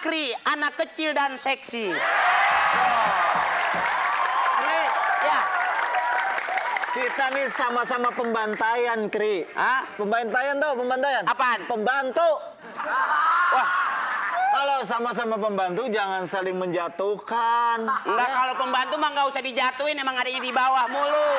Kri, anak kecil dan seksi. Kri, ya. Kita nih sama-sama pembantaian, Kri. Hah? Pembantaian tau, pembantaian? Apaan? Pembantu. Wah, Kalau sama-sama pembantu jangan saling menjatuhkan. enggak, kalau pembantu mah nggak usah dijatuhin, emang adanya di bawah mulu.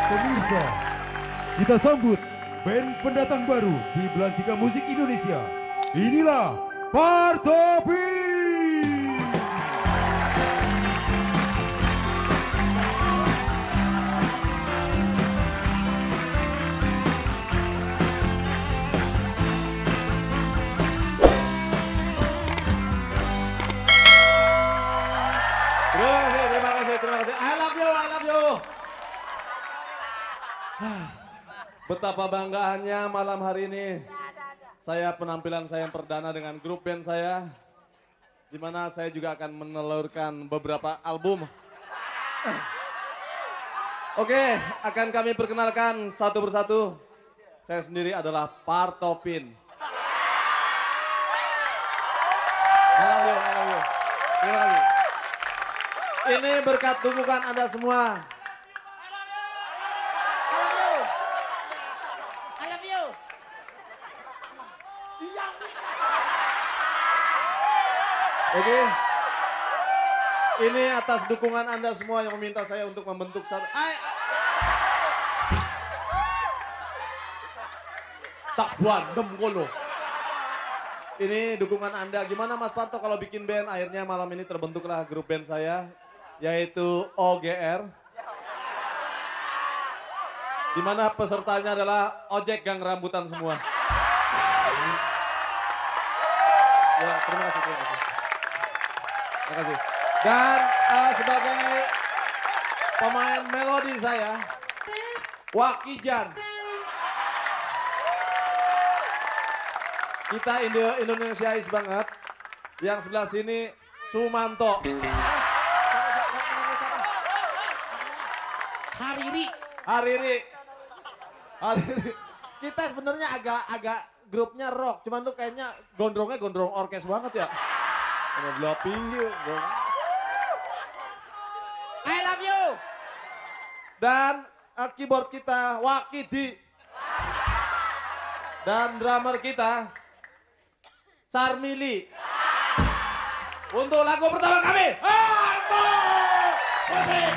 Pemirsa, kita sambut band pendatang baru di Belantika Musik Indonesia. Inilah Partopi. Terima kasih. I love you. Betapa banggaannya malam hari ini. Penampilan saya yang perdana dengan grup band saya. Di mana saya juga akan menelurkan beberapa album. Oke, akan kami perkenalkan satu persatu. Saya sendiri adalah Partopin. I love you. Terima kasih. Ini berkat dukungan Anda semua. I love you. Oke. Ini atas dukungan Anda semua yang meminta saya untuk membentuk satu. Tak bandem kono. Ini dukungan Anda. Gimana Mas Parto kalau bikin band? Akhirnya malam ini terbentuklah grup band saya, yaitu OGR. Di mana pesertanya adalah ojek gang rambutan semua. Ya, terima kasih. Terima kasih. Dan sebagai pemain melodi saya, Wakijan. Kita Indonesiais banget. Yang sebelah sini Sumanto. Hariri. Kita sebenarnya agak grupnya rock, cuman tuh kayaknya gondrongnya gondrong orkes banget ya. Ada belah pinggir. I love you. Dan keyboard kita Wakidi. Dan drummer kita Sarmili. Untuk lagu pertama kami. Musik.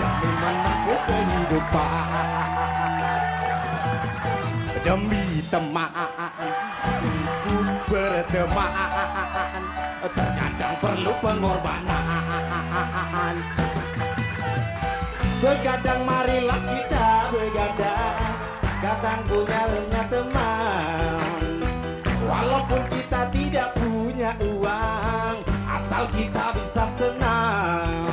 Demi menempuh kehidupan, demi teman ku berteman, terkadang perlu pengorbanan. Begadang marilah kita begadang, kadang punya teman. Walaupun kita tidak punya uang, asal kita bisa senang.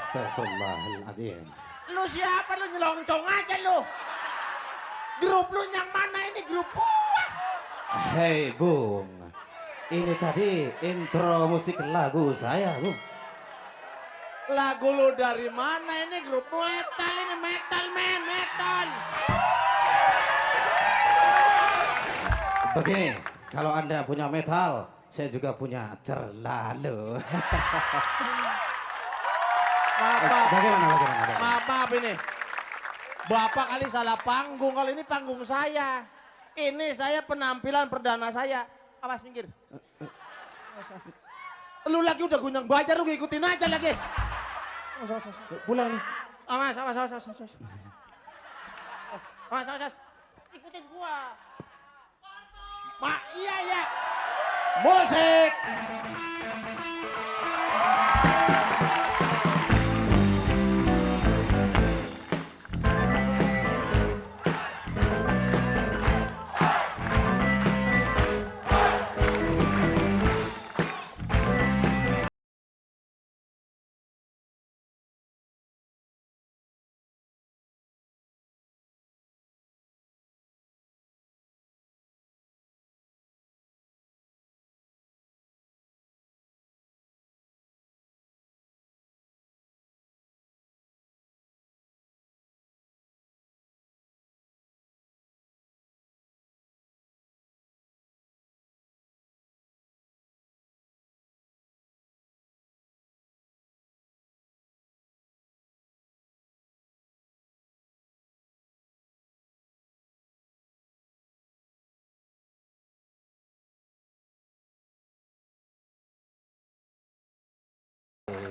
Astagfirullahaladzim. Lu siapa lu, nyelongcong aja lu. Grup lu yang mana ini grup gua? Hei Bung, ini tadi intro musik lagu saya Bung. Lagu lu dari mana ini grup metal ini metal man metal. Begini, kalau Anda punya metal, saya juga punya terlalu. Bagaimana? Maaf ini. Bapak kali salah panggung, kalau ini panggung saya. Ini saya penampilan perdana saya. Awas minggir. Lu lagi udah gunyang bayar, lu ngikutin aja lagi. Awas. Pulang. Awas. Awas. Ikutin gua. Iya. Musik.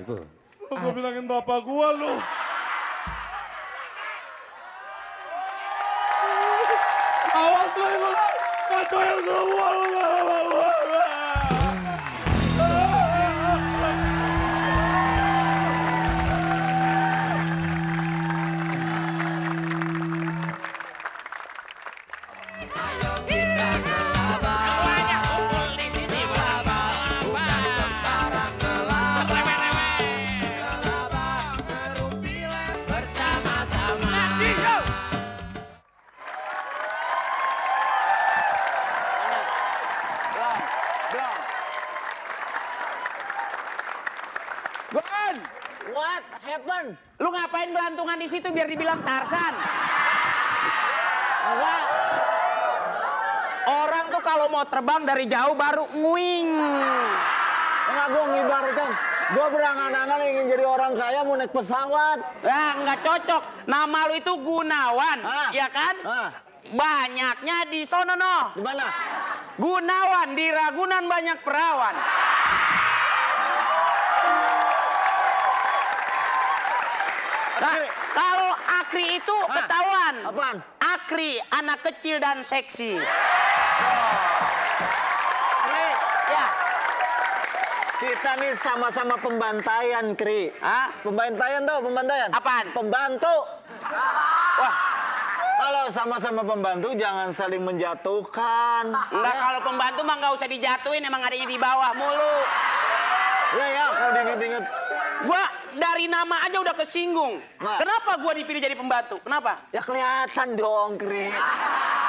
Bung. Lu gua bilangin bapak gua lu. Awas lu, kacauin gua. Gon, What happened? lu ngapain gelantungan di situ biar dibilang Tarsan? Enggak. Orang tuh kalau mau terbang dari jauh baru nguing. Enggak, gue ngibaratkan. Gue berangan-angan ingin jadi orang kaya mau naik pesawat. Nah, nggak cocok. Nama lu itu Gunawan, ya kan? Banyaknya di sono no. Di mana? Gunawan, di Ragunan banyak perawan. Nah, kalau Akri itu ketahuan. Apaan? Akri, anak kecil dan seksi. Ya. Kita nih sama-sama pembantaian, Kri. Hah? Pembantaian tau, pembantaian? Apaan? Pembantu. Wah, Kalau sama-sama pembantu jangan saling menjatuhkan. enggak, kalau pembantu mah nggak usah dijatuhin, emang adanya di bawah mulu. Ya, kalau diinget-inget. Gua dari nama aja udah kesinggung. Nah. Kenapa gua dipilih jadi pembantu? Kenapa? Ya kelihatan dong, Kri.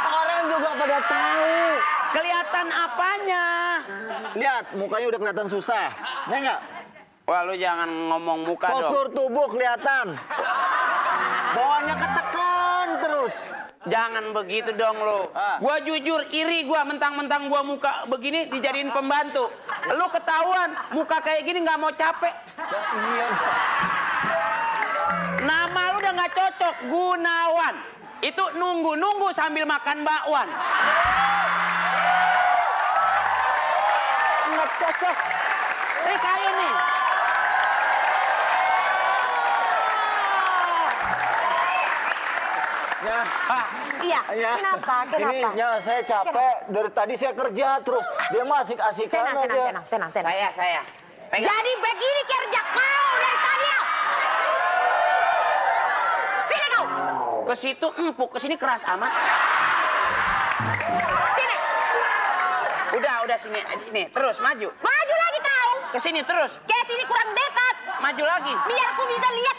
Orang juga pada tahu. Kelihatan apanya? Lihat, mukanya udah kelihatan susah. Ya enggak? Wah, lu jangan ngomong muka dong. Postur tubuh kelihatan. Bawahnya ketekan terus. Jangan begitu dong lo. Gua jujur iri gua mentang-mentang gua muka begini dijadiin pembantu. Lu ketahuan muka kayak gini nggak mau capek. Iya. Nama lu udah nggak cocok, Gunawan. Itu nunggu-nunggu sambil makan bakwan. Nggak cocok. Ini kayak nih. Ya. Iya, Ya. kenapa? Ini ya, saya capek. Dari tadi saya kerja terus. Dia mah asik-asikan aja. Tenang. Saya. Pegang. Jadi begini kerja kau dari tadi ya? Sini kau. Ke situ empuk, ke sini keras amat. Sini. Udah sini, terus maju. Maju lagi kau. Ke sini terus, Ke sini kurang dekat. maju lagi. Biar aku bisa lihat